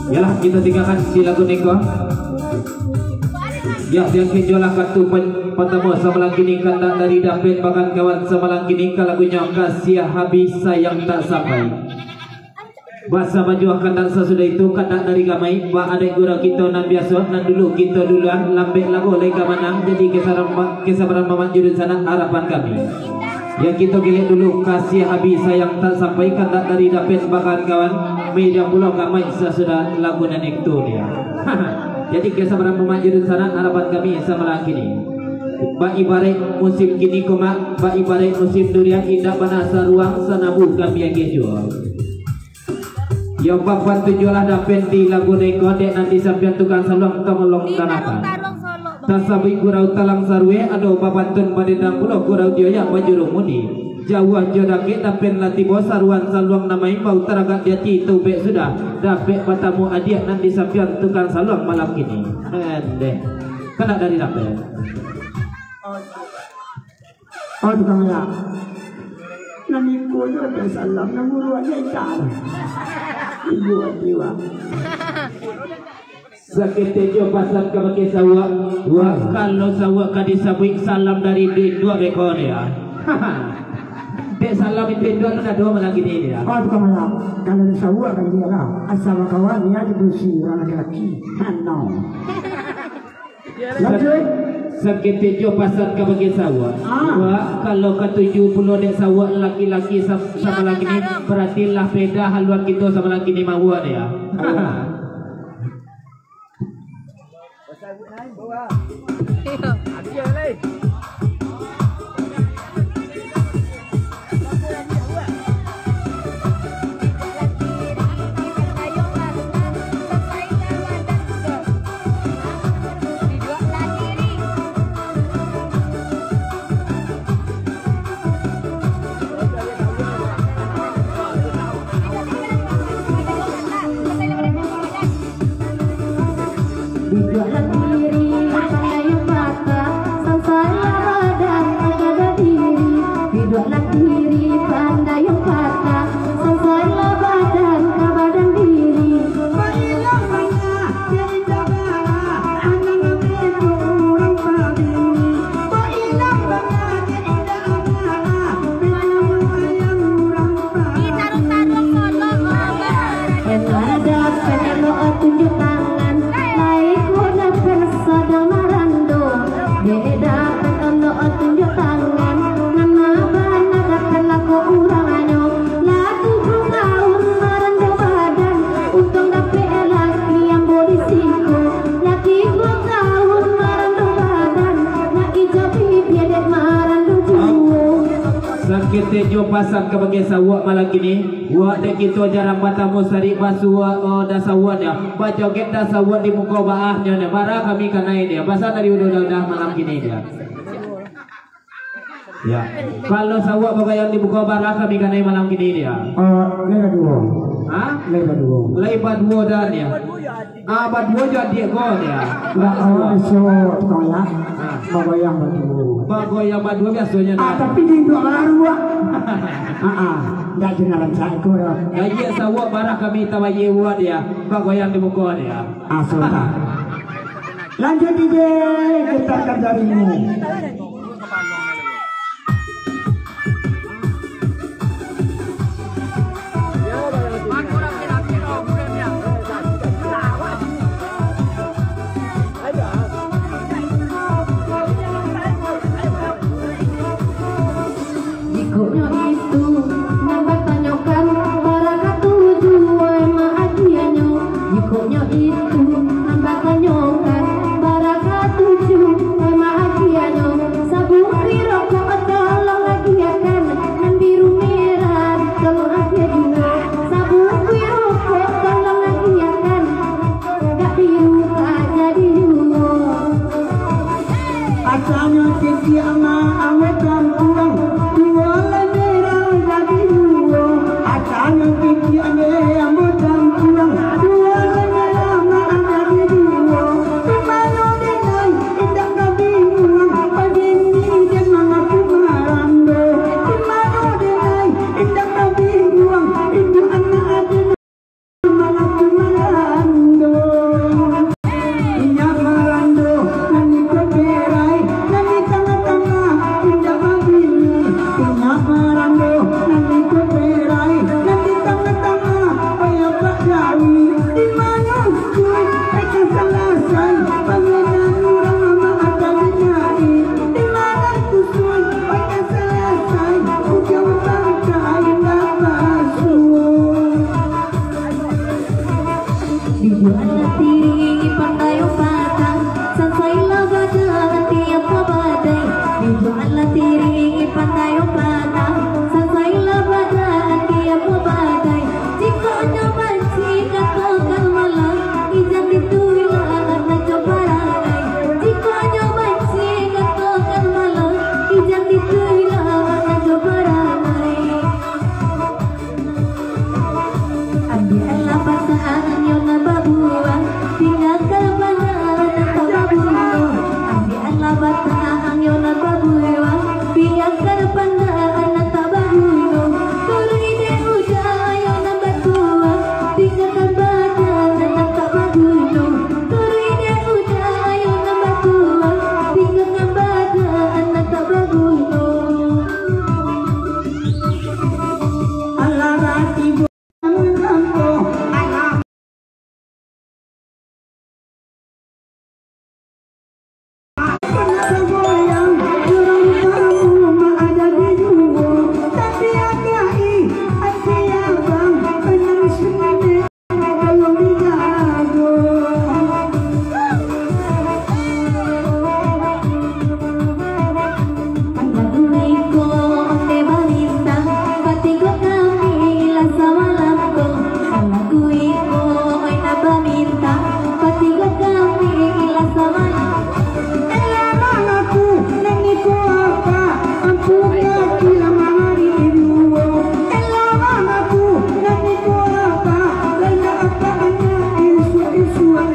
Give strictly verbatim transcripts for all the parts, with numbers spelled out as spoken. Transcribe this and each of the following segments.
Yalah, kito tinggakan si lagu niko. Yo, diangkek juolah kartu pa-, partamo samalam kini, kandak dari David bagan kawan samalam kini, ka lagunyo Kasiah Habis Sayang Tak Sampai. Basa bajuah kandak sasudah itu, kandak dari Gamai, ba adaik gurau kito nan biaso, nan dulu kito duluan, lambek lago lai ka manang, jadi kesabaran, kesabaran mamak jurun sanak harapan kami. Yo, kito gilek dulu, Kasiah Habis Sayang Tak Sampai, kandak dari David bagan kawan, media pulo Gamai sasudah lagu nan itu dia. Jadi, kesabaran mamak jurun sanak harapan kami samalam kini. Ba ibaraik musim kini ko, Mak, ba ibaraik musim durian, indak bana saruang, sanabu kami agiah juo. Yo, bapantun juolah David di lagu niko, dek nan di sampiang tukang saluang, tolong danakan. Tasabuik gurau talang sarue, ado bapantun badendang pulo gurau dio yang bajuru mudi. Jauah jo dakek David lah tibo, saruan saluang nan maimbau taragak di ati, tubek sudah David batamu adiak nan di sampiang tukang saluang malam kini. Endeh. Kandak dari David. Oh, tukang arak. Nan iko jo ado salam, nan buruak jo indak. Iyo, ati, Wak. Saketek jo pasan kabake sauak, Wak. Kalau sauak ka disabuik salam dari induak beko dia. Dek salam itu induak tu dah duo malam kini dia. Oh, tukang arak. Kalau sauak kan dia lah. Asa bakawan, dia aja berusi urang laki-laki. Hano. Lanjuik. Saketek jo pasan kabake sauak. Ah. Wak, kalau katuju pulo dek sauak laki-laki sa-, samalam kini, barati lah peda haluan kito samalam kini mawak dek, ah. Biduaklah diri pandai patah, sansailah badan pada diri. Biduaklah diri pandai patah, sansailah badan ka badan diri. Bailang bana, jadi tagak, anak beto urang pabini. Bailang bana, jadi tagak, anak urang pabini. Taruh-taruh sodok, Abah. Ela dapek elok tunjuk tangan, lai ko dapek sadang marando. Dek dapek elok tunjuk tangan, ngana bana dapek lako urang anyo. Lah tujuah taun marando badan, untuang dapek laki ambo di siko. Lah tigo taun marando badan, nak ijau bibia dek marando juo. Saketek jo pasan ka bagian sawak malam kini. Wak dek kito jarang batamu sarik basuak, oh, dan sawak dia. Bajoget dan sawak di muko baahnyo dia. Bara kami kanai dia. Basa dari udah-udah malam kini dia. Ya. Kalau sawak bagayang di muko bara kami kanai malam kini dia. Oh, lai baduo. Hah? Lai baduo. Lai baduo dan dia. Ah, baduo jo adiak ko dia. Ndak, awak iso tukang ya. Ah. Bagoyang baduo. Bagoyang baduo biasonyo. Ah, tapi di induak baru, Wak. Ah, ah. Ndak jinalan cak ko, ya. Gajiak sawak barah kami tabayie buat dia. Bagoyang di muko dia. Ah, sudah. Lanjut, D J, getarkan jarimu. Jikoknyo itu nan batanyokan, bara katuju emang agiahnyo. Jikoknyo itu nan batanyokan, bara katuju emang agiahnyo. Sabuih rokok tolong agiahkan, nan biru merah tolong agiah juo. Sabuih rokok tolong agiahkan, dak biru ka jadi juo. Acanyo titiak ma ambo tampuang, duo lai merah jadi duo. Acanyo titiak ma ambo tampuang, duo lai merah ma jadi duo. Di mano denai indak ka binguang, pagi ni den mangaku marando. Di mano denai indak ka binguang, ibu anak aden. Marando, indak marando, nan iko perai, nan di tangah-tangah, indak babini. Indak marando, nan iko perai, nan di tangah-tangah, payah badawi. Di mano suai, eka salasai, pamenan urang mama akan dinai. Di mano suai, eka salasai, ujang bangkai indak basuo. Dijualah tiring di pantai Patang, sansailah badan tiap ka badai. Dijualah tiring di pantai Patang, sansailah badan tiap ka badai. Jikok nyo banci katokan malam, ijak itulah nan jo barangai. Jikok nyo banci katokan malam, ijak itulah nan jo barangai. Ambiaklah batang yo nan babuah, tinggakan bana nan tak babuah. Ambiaklah batang yo nan babuah, tinggakan bana nan tak baguno. Turuik dek uda yo nan batuah, tinggakan bana nan tak baguno. Turuik dek uda yo nan batuah, tinggakan bana nan tak baguno. Alah, tibo. Lagu iko ondeh balintang, batigo kami lah samalam ko. Lagu iko oih nan balintang, batigo kami lah samalam. Elah mangaku nan iko apa, ampun kaki lah mangari juo. Elah mangaku nan iko apa, lain apa anak isuak-isuak.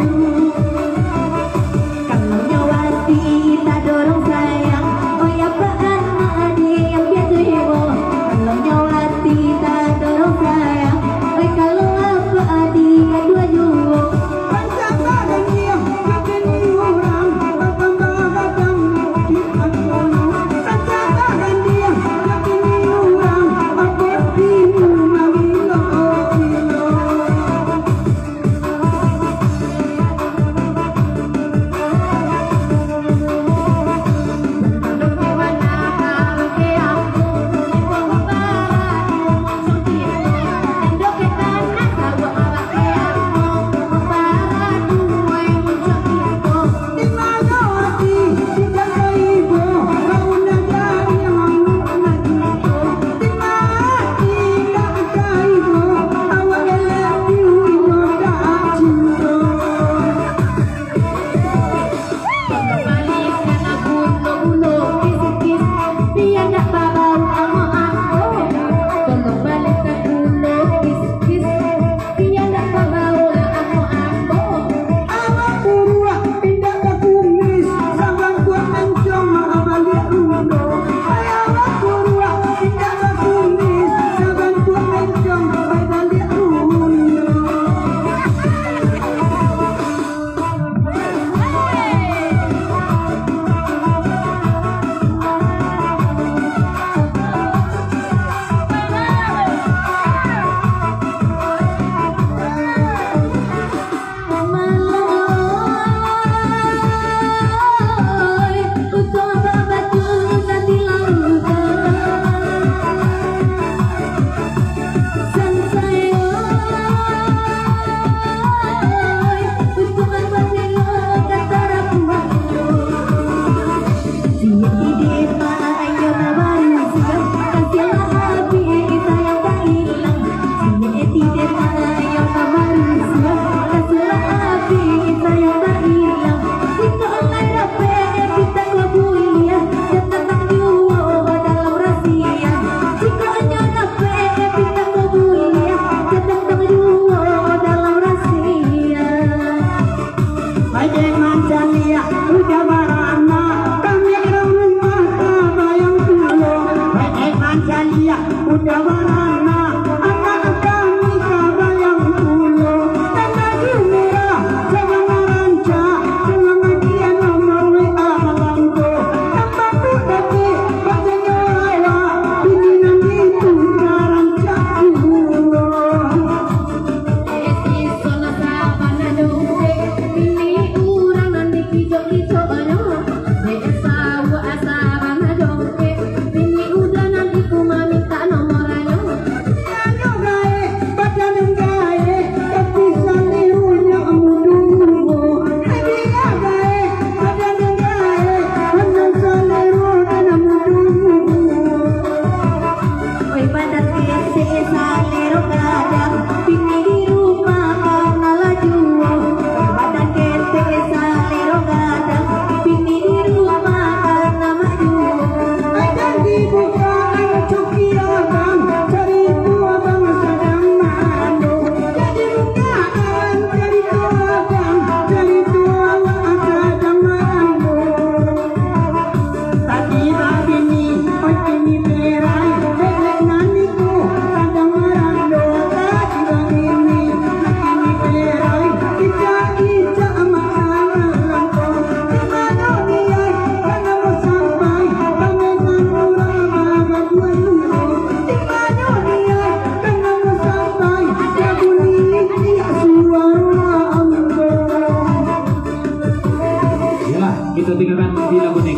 Kita dengarkan di lagu ni.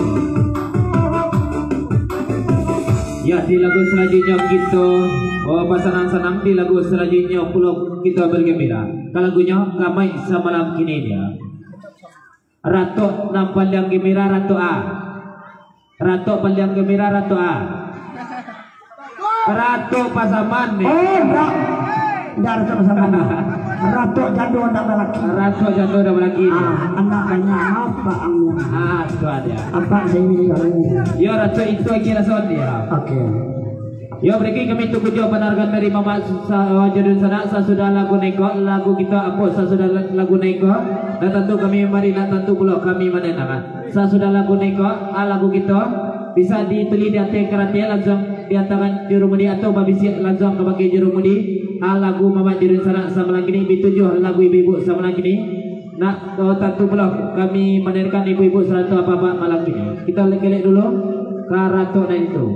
Ya, di lagu selanjutnya kita, oh, basanang-sanang, di lagu selanjutnya pulo kita bergembira. Ka lagunyo Kamai Samalam Kini dia. Ratok nan paliang gembira, ratok a. Ratok paliang gembira, ratok a. Ratok Pasaman ni. Oh, ndak. Ndak Ratok Pasaman, ndak. Ratok jando ndak balaki. Ratok jando ndak balaki. Ah, anak banyak apa ang? Ah, tu ada. Apa saya ini? Yo, ratok itu lagi rason dia. Oke. Yo, beri kami tu kujo panargan dari Mamak sa-, Jadun Sanak, sasudah lagu neko, lagu kita apo sasudah la-, lagu neko. Ndak tantu kami mari, ndak tantu pulo kami manenang. Sasudah lagu neko, ah, lagu kita bisa ditulih di ateh karatiak, lansuang diantakan jurumudi atau babisiak lansuang kabake jurumudi. Ah, lagu Mamak Jadun Sanak samalam kini, bitujuah lagu ibu-ibu samalam kini. Nak, oh, tantu pulo kami manenangkan ibu-ibu sarato apak-apak malam kini. Kita kelek dulu ka ratok nan itu.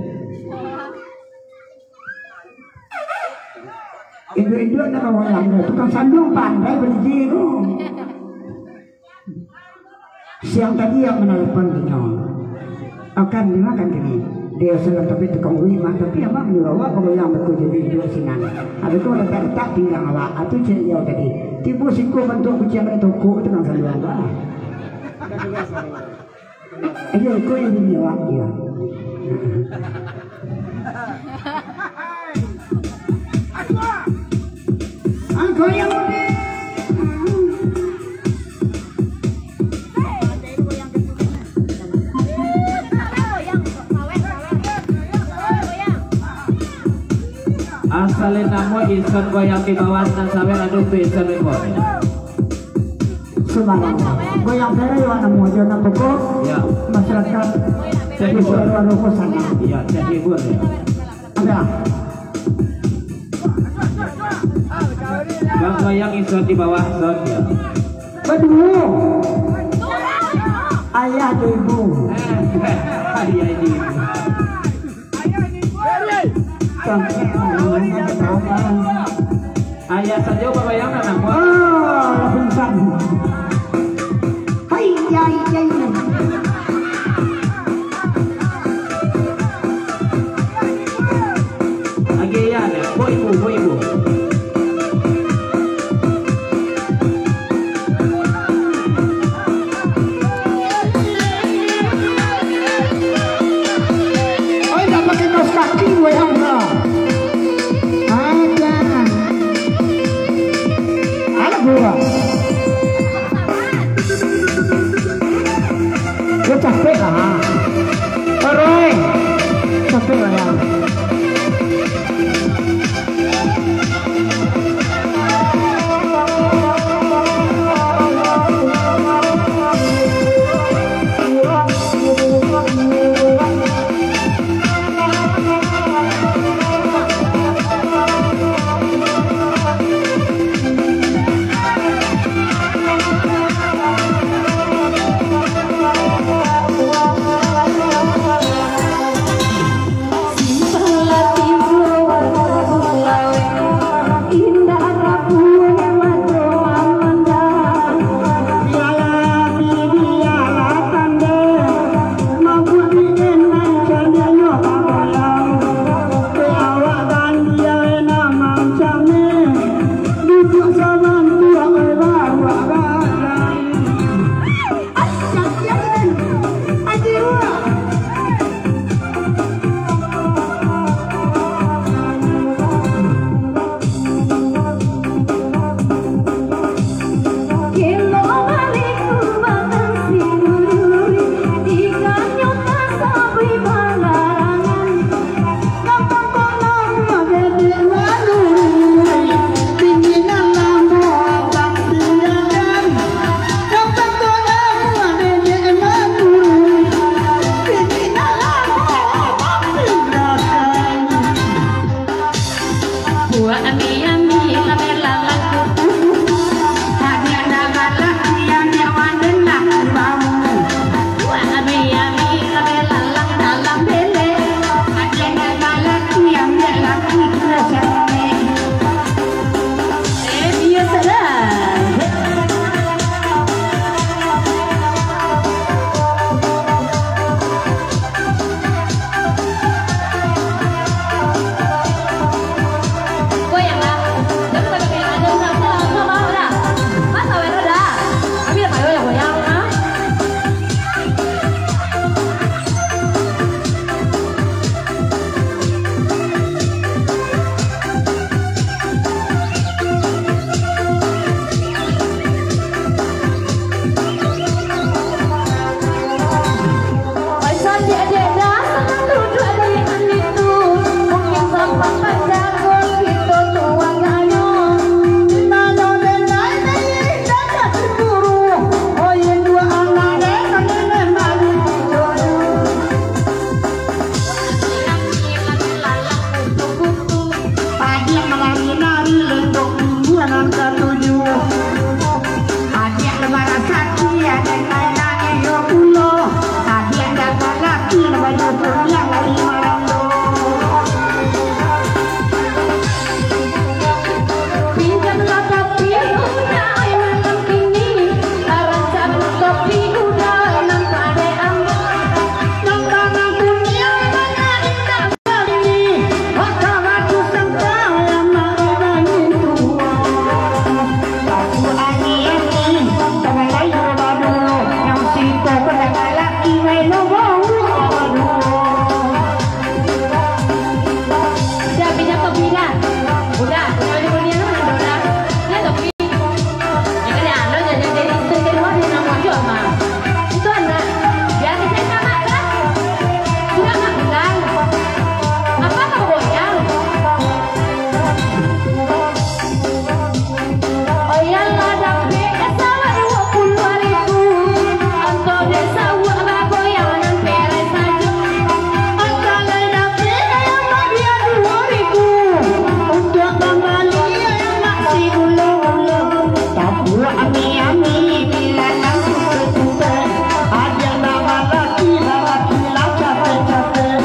Induak-induak nak bagoyang, tukang sanduang pandai berdiri tu. Siang tadi yang menelepon dinyo. Akan dimakan kini. Dia salah tapi tukang ulik mah, tapi abang nyuruh awak bagoyang betul jadi induak sinan. Ada tu letak-letak pinggang awak. Atu cek yo tadi. Tibo siko bantuak kuciang dari toko tukang sanduang tu lah. Iyo, iko yang diniwak, iyo. Angko yang udah. Asal namo insan goyang di bawah nan sawer, aduh tu insan di bawah. Sumalam. Goyang pere yo namo jo nan pokok. Ya. Masyarakat. Terhibur. Di seluruh sana. Ya, terhibur ya. Ada. Bang goyang insan di bawah, son ya. Baduo. Ayah jo ibu. Ayah jo ibu. Ayah sajo babayang nan amuah. Ah, lah pingsan. Hai, yai, yai. Lagi ya, ya. Bo ibu, bo ibu. Oi, dak pakai kaos kaki, weh, Hamka. Ada. Anak gua. Dia capek lah. Oi, capek lah ya. Udah, pindah ke pindah. Udah, jangan bunyi-bunyian lah, udah. Ya, tapi, ya, kan, ya, lo jadi, jadi istri kedua di rumah juga, Mang. Itu anak, biar kita sama, kan? Sudah nggak bilang. Apa kau goyang? Oya lah dapek sawah duo puluah ribu, ontok dek sawah bagoyang nan pereh sajo. Ontok lai dapek ayam babiak duo ribu, untuak pambali ayam mak si gulo-gulo. Tapuak ami-ami, bilangan tutuik-tutuik, adiak nan balaki, balaki lah capek-capek.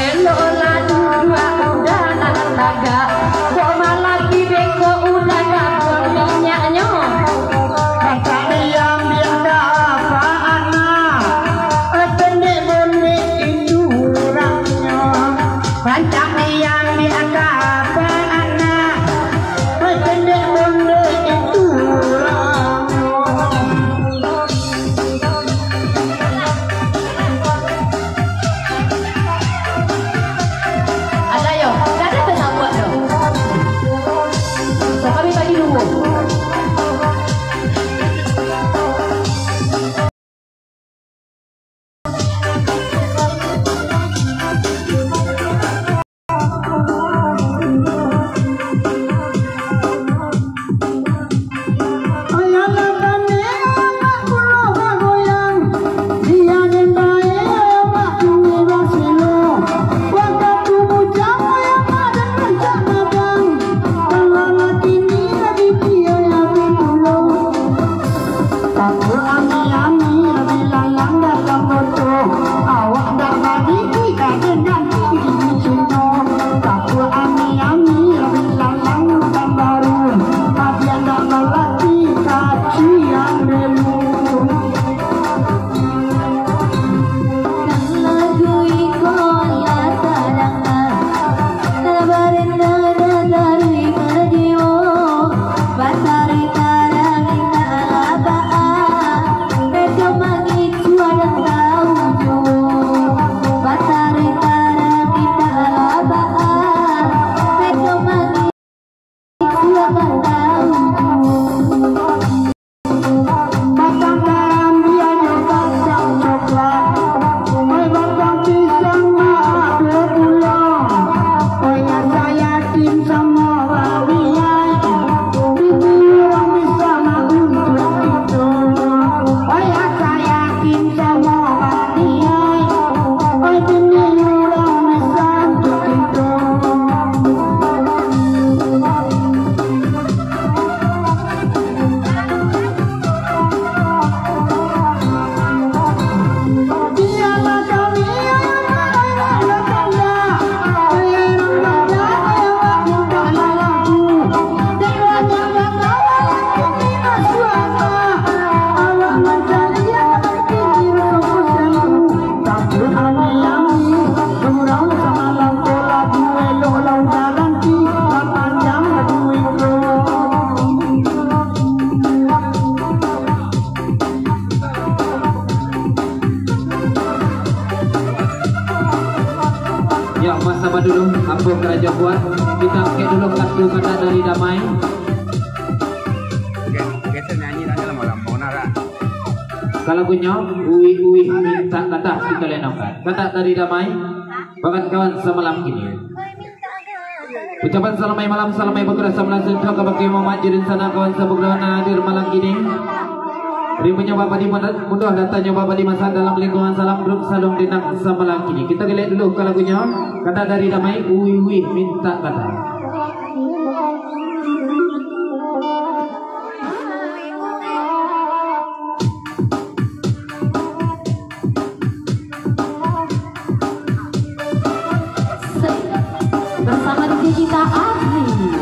Elok lah duduak udah nan tagak, kok malah beko udah ka minyaknyo. Rancak diambiak ka apak anak, pendek bondek itu urangnyo. Rancak diambiak ka apak anak, pendek bondek itu urangnyo. Alah yo, kada tasabuik doh. So, kami bagi duo. Tapuak ami-ami, labiah lalang dalam moto. Awak dak badiri ka den ganti di siko. Tapuak ami-ami, labiah lalang dalam baru. Abian dak balaki, kacian dulu. Nan lagu iko lah tadanga, lah barenda nan taruih ka jiwo. Batari tarang indak lah baa, beko mangicuah nan tau juo. Batari tarang indak lah baa, beko mangicuah nan tau juo. Batang garam dianyo kacang coklat, oi, batang pisang mah ado pulo. Oi, asa yakin samo baliai, bini urang bisa mah untuak kito. Oi, asa yakin samo baliai, oi, bini urang bisa untuak kito. Ya, masa dulu, ambo karajo buat. Kita angkek dulu kartu kata dari Damai. Oke, geser nyanyi, tadi lama-lama, nah, Ra. Ka lagunyo, Uih Uih Mintak Kata, kito lenokan. Kata dari Damai, kawan-kawan samalam kini. Ucapan salamai malam, salamai bakudah, salamai sejahtera kabake mamak jo dunsanak kawan sabagulawan nan hadir malam kini. Rimunyo Bapak di mudah, datangnyo Bapak di masa dalam lingkungan salam grup Salong Denang samalam kini. Kito galek dulu ka lagunyo, Kata dari Damai, Uih Uih Mintak Kata. Bersama D J kita, Adli.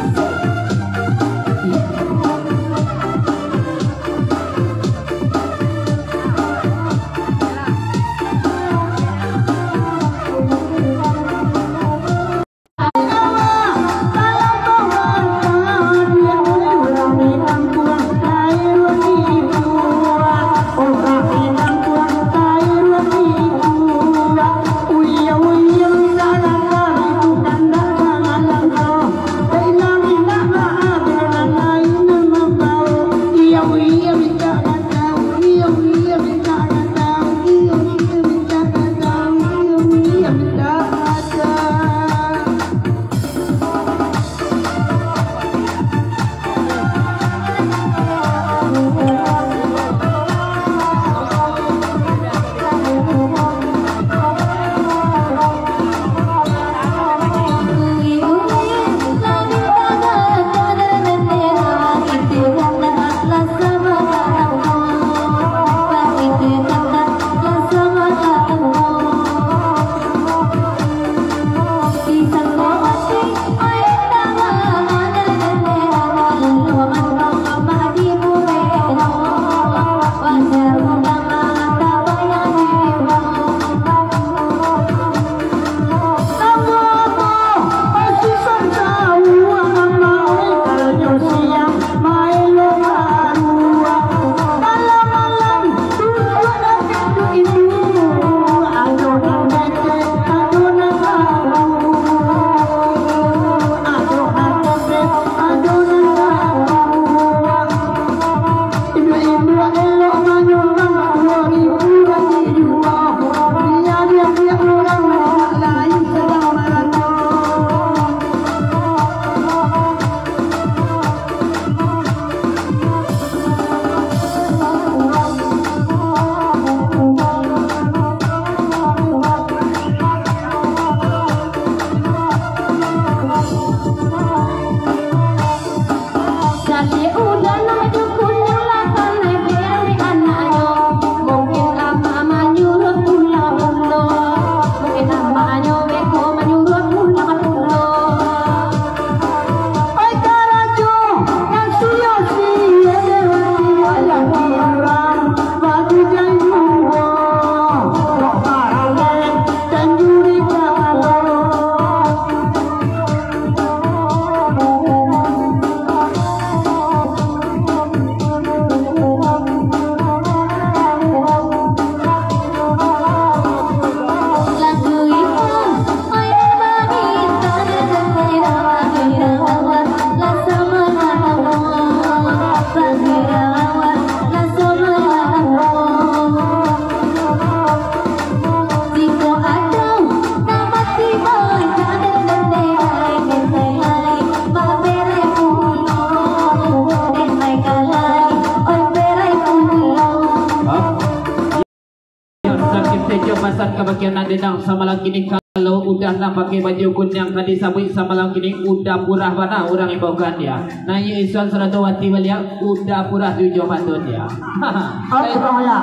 Saketek jo pasan ka bagian nan denang samalam kini, kalau udah nan pakai baju kuniang ka disabuik samalam kini, udah purah bana urang imbaukan dia. Naiak isuan sarato wati baliak, udah purah tujuah patun dia. Apa ya?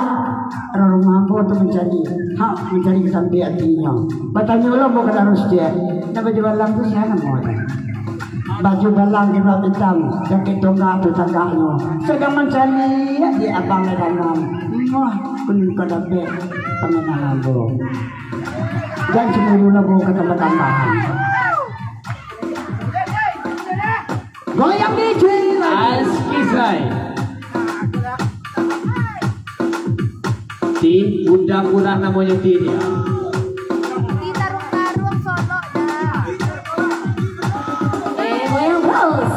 Roro mampu tu mancari, ha, mancari katampiak atinyo. Batanyo lo bukan harus dia. Nak baju balang tu sia namo dia? Baju balang jilbab itam, jakek tonggak tu tagaknyo. Sadang mancari di abang dalam. Wah, kun ka dapek pangana ambo. Jan cemburu lah, Bu, ka tambah-tambahan. Goyang D J. Askizai. Ti, udah purah namonyo Ti dia. Ti tarung-tarung solok dah. Eh, goyang terus.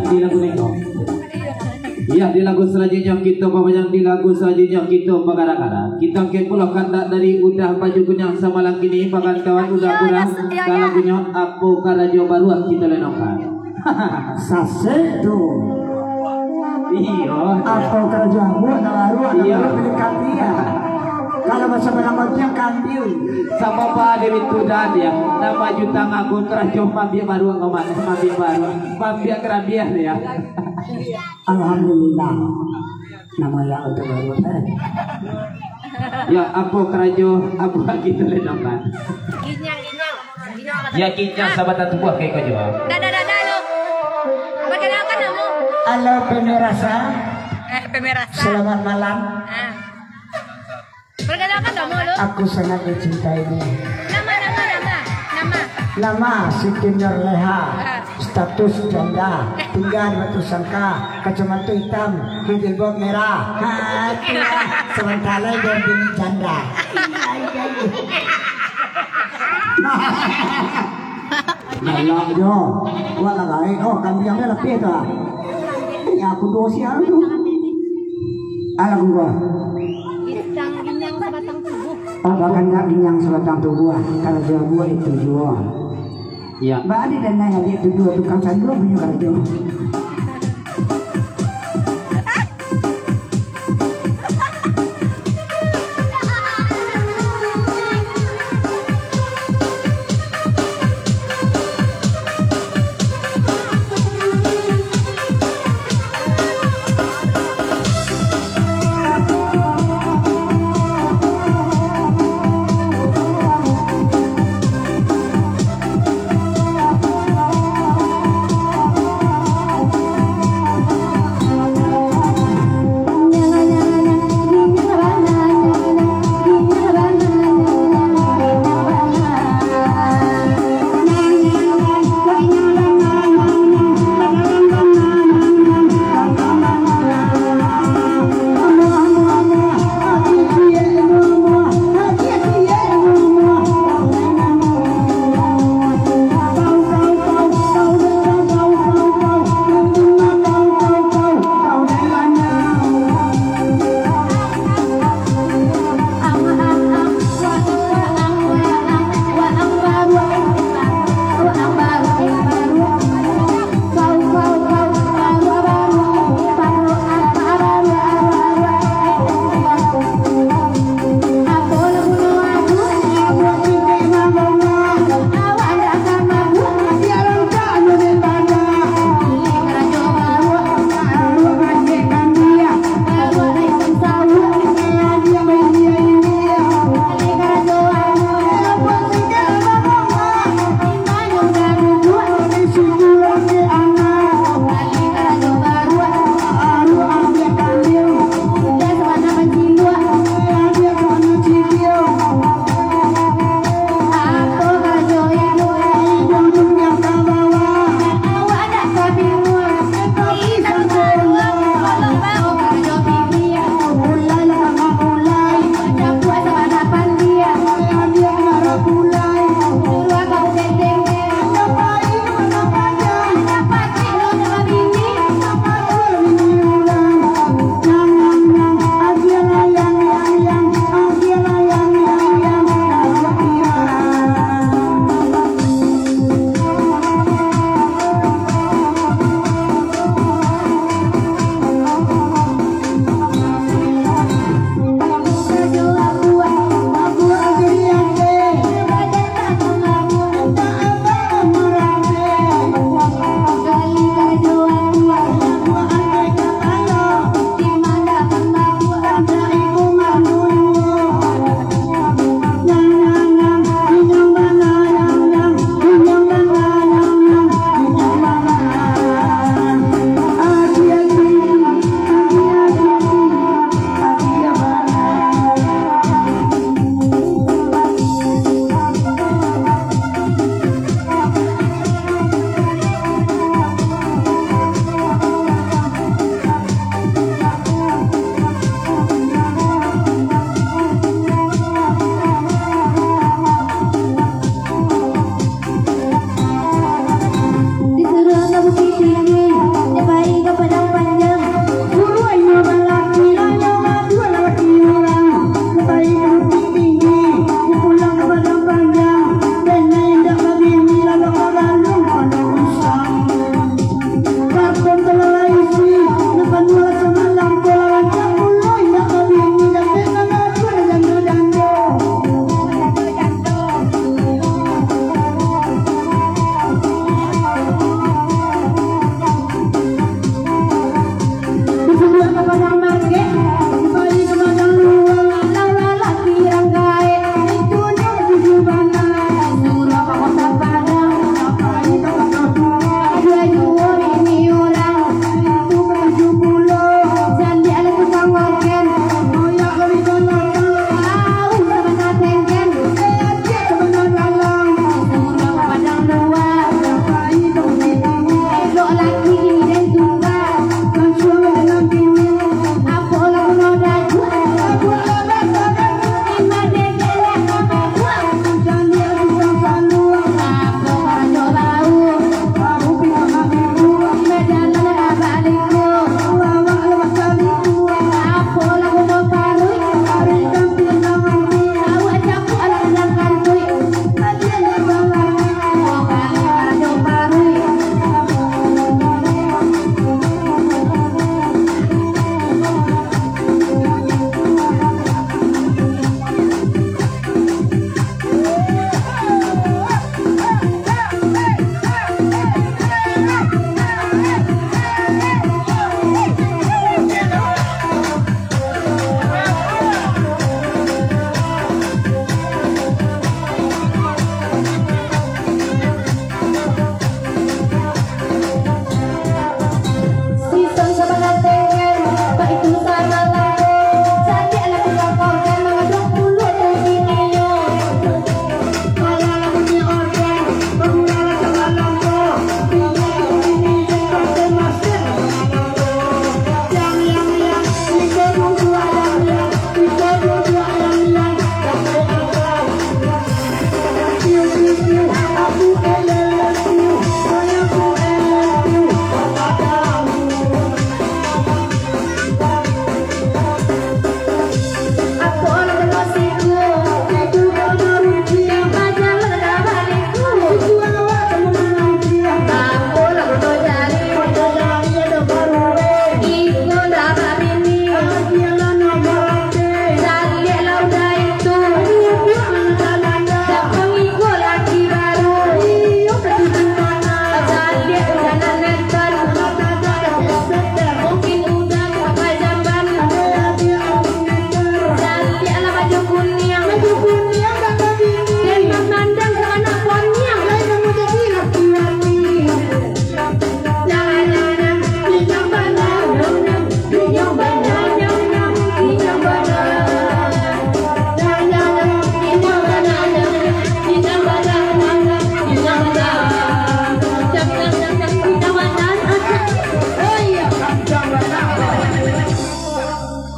Di lagu nengok. Iya, di lagu selanjutnya kita babayang, di lagu selanjutnya kita bagara-gara. Kita angkek pulo kandak dari Udah Baju Kunyang samalam kini, bagantauan Udah Kurang, ka lagunyo Apo Karajo Baruak kita lenongkan. Sasek tu. Iyo. Apo karajo ambo nak baruak, nak Iyo. baruak bili kambiang. Kalau baso barang bagian kambiang. Sama pa dari tu dan ya, nama juta ngaku karajo mambiak baruak, mambiak baruak, mambiak karabiah ya. Alhamdulillah. Nama ya untuk baruak, eh. Ya, apo karajo, apo lagi tu le dapat? Ginyang, ginyang. Ginyang sabatang. Ya, ginyang sabatang tubuah kayak kau jawab. Dah, dah, dah, dah, lu. Perkenalkan nama. Halo, pemirsa. Eh, pemirsa. Selamat malam. Ah. Perkenalkan nama lu. Aku sangat mencintaimu. Nama, nama, nama. Nama. Nama Siti Nurleha. Ah. Status janda, tingga di Batu Sangka, kacamata hitam, jilbab merah. Ha, tu lah. Sementara dia bini janda. Galak jo. Wah, lah baik. Oh, kambiang dia lapih tu, ah. Ini aku doh siang tu. Alah, gua. Ginyang sabatang tubuah. Apa kandak ginyang sabatang tubuah, karajo buah itu juo. Iya. Baa di danai adiak tu juo tukang sandua punyo karajo.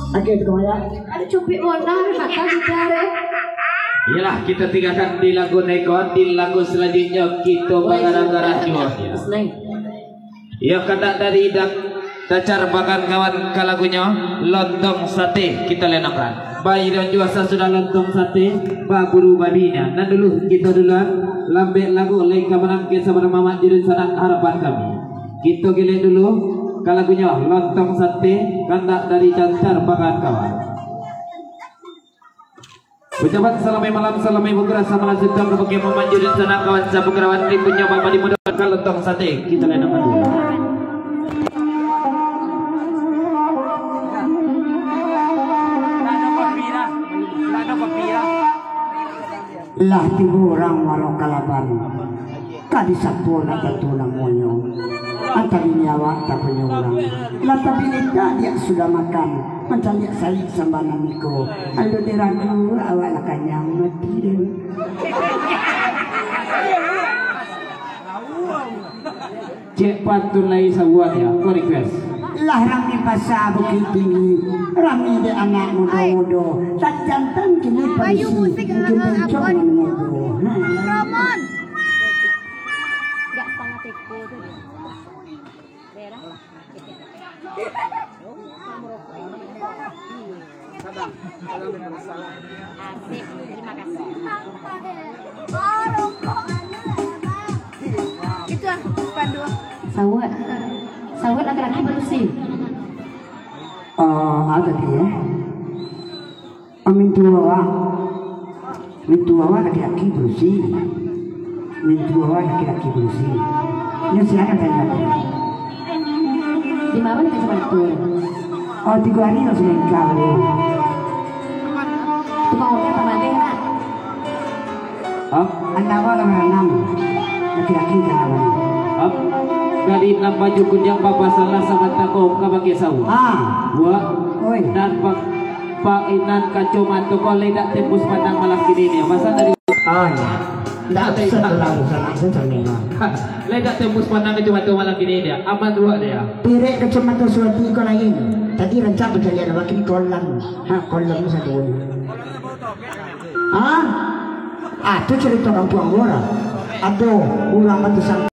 Oke, itu kemana? Ada cupik modal, mata gitar, eh. Iyolah, kita tinggalkan di lagu neko, di lagu selanjutnya kita bagarah-garah juo. Senang. Iyo, kandak dari dan Dacar bagan kawan ka lagunyo, Lontong Sate kita lenokan. Bairo juo sasudah Lontong Sate, baburu babinyo. Nan dulu, kito duluan, lambek lagu, lai ka manangkeh sabana mamak jurun sanak harapan kami. Kito gilek dulu, ka lagunyo, Lontong Sate, kandak dari Dacar bagan kawan. Ucapan salamai malam, salamai bukrah, samalam sudah kabake mamak jurun sanak kawan sabukrawan, timbunyo bapa di mudo ka Lontong Sate. Kita lenokan dulu. Lah tibo urang Muaro Kalaban. Ka disapo nak tantu namonyo. Antah bini awak, antah punyo urang. Lah tabini tadiak sudah makan. Mancaliak sarik sambanan iko. Alun diragu, awak lah kanyang mati den. Cek pantun lai sabuah ya, ko request. Lah rami pasa Bukittinggi, rami dek anak mudo-mudo. Tak jantan kini padusi, mungkin bencong nan mudo. Ramon. Agak setengah teko tu dia. Beres. Asik, terima kasih. Itu ah, pandu. Sawat. Sawat laki-laki padusi. Oh, apa tadi ya? Oh, mintuo awak. Mintuo awak laki-laki padusi. Mintuo awak laki-laki padusi. Nyo sia nan tanyo. Di ma bali kacamata? Oh, tigo hari lah sudah nikah tu. Tukang urut apo bali, nak? Hah? Anak awak lah baranam. Laki-laki ka awak. Hah? Dari nan baju kundiang bapasalah sabanta ko ka bakeh sawo. Ah. Buah. Oi. Nan pa-, pa-, nan kacomato ko lai dak tembus pandang malam kini ni. Masa dari. Ah, ya. Dak usah lah, usah lah, usah lah. Lai dak tembus pandang kacomato malam kini ni. Aman buah dia. Pirek kacomato suatu ko lain. Tadi rancak bacaliak wakil kolam. Ha, kolam satu. Ha? Ah, tu carito kampuang urang. Aduh, urang batu sang-